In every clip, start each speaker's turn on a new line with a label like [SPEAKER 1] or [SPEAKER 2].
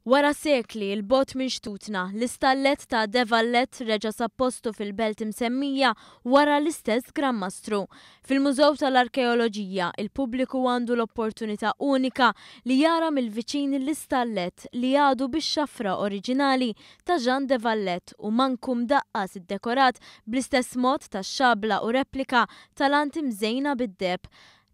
[SPEAKER 1] Wara sekli 'l bogħod minn xtutna, l-istallett ta' De Valette reġa' sab postu fil-belt imsemmija wara l-istess Gran Mastru. Fil-Mużew tal-Arkeoloġija, il-pubbliku għandu l-opportunità unika li jara mill-viċin l-istallett li għadu bix-xafra oriġinali ta' Jean de Valette u manku mdaqqas iddekorat bl-istess mod tax-xabla u replika tal-ant imżejna bid-deheb.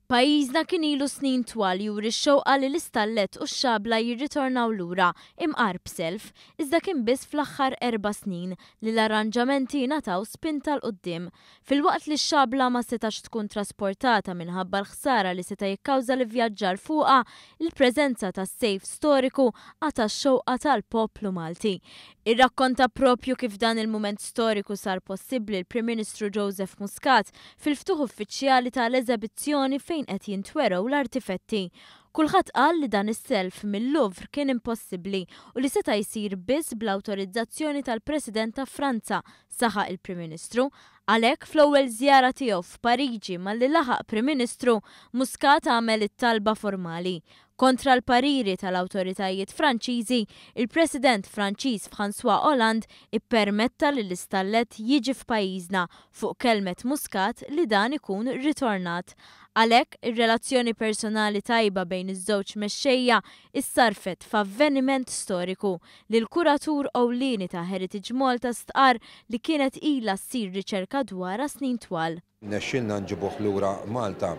[SPEAKER 1] Pajjiżna kien ilu snin twal juri x-xewqa li l-istallett u x-xabla jirritornaw lura, imqar b'self, iżda kien biss fl-aħħar erba' snin li l-arranġamenti ngħataw spinta 'l quddiem. Filwaqt li x-xabla ma setgħetx tkun trasportata minħabba l-ħsara li seta' jikkawża l-ivvjaġġar fuqha, il-preżenza tas-sejf storiku qata' x-xewqa tal-poplu Malti. Irrakkonta proprju kif dan il-mument storiku sar possibbli l-Prim Ministru Joseph Muscat fil-ftuħ uffiċjali ta' l-eżebizzjoni fejn qed jintwerew l-artifetti. Kulħadd qal li dan is-self mil-Louvre kien impossibbli u li seta' jsir biss bl-awtorizzazzjoni tal-President ta' Franza, saħaq il-Prim Ministru. Għalhekk, fl-ewwel żjara tiegħu f'Pariġi malli laħaq Prim Ministru, Muscat għamel it-talba formali. Kontra l-pariri tal-awtoritajiet Franċiżi, il-President Franċiż François Hollande ippermetta li l-istallett jiġi f'pajjiżna fuq kelmet Muscat li dan ikun ritornat. Għalhekk, ir-relazzjoni personali tajba bejn iż-żewġ mexxejja issarrfet f'avveniment storiku li l-kuratur ewlieni ta' Heritage Malta stqarr li kienet ilha ssir riċerka dwarha snin twal.
[SPEAKER 2] Rnexxielna nġibuh lura Malta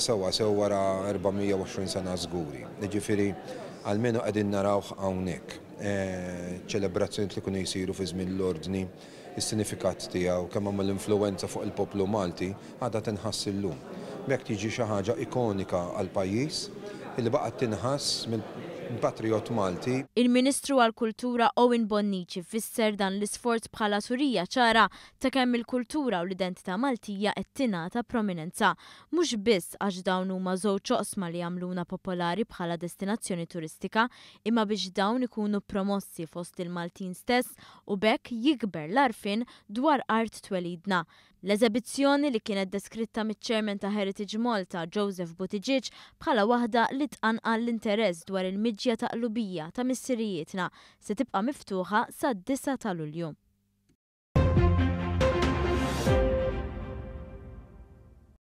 [SPEAKER 2] sewwa sew wara 420 sena żguri. Jiġifieri almenu qegħdin narawh hawnhekk. Ċelebrazzjonijiet li kienu jsiru fi żmien l-Ordni, is-sinifikat tiegħu, kemm għamel influwenza fuq il-poplu Malti, għadha tinħass illum. B'hekk tiġi xi ħaġa ikonika għall-pajjiż illi baqgħet tinħass mill-patrijott Malti.
[SPEAKER 1] Il-Ministru għall-Kultura Owen Bonnici fisser dan l-isforz bħala turija ċara ta' kemm il-kultura u l-identità Maltija qed tingħata prominenza, mhux biss għax dawn huma żewġ oqsma li jagħmluna popolari bħala destinazzjoni turistika, imma biex dawn ikunu promossi fost il-Maltin stess u b'hekk jikber l-għarfien dwar art twelidna. L-eżebizzjoni, li kienet deskritta miċ-Chairman ta' Heritage Malta, Joseph Buttigieg, bħala waħda li tqanqal l-interess dwar il-miġja ta' qlubija ta' missirijietna, se tibqa' miftuħa sad-disgħa ta' Lulju.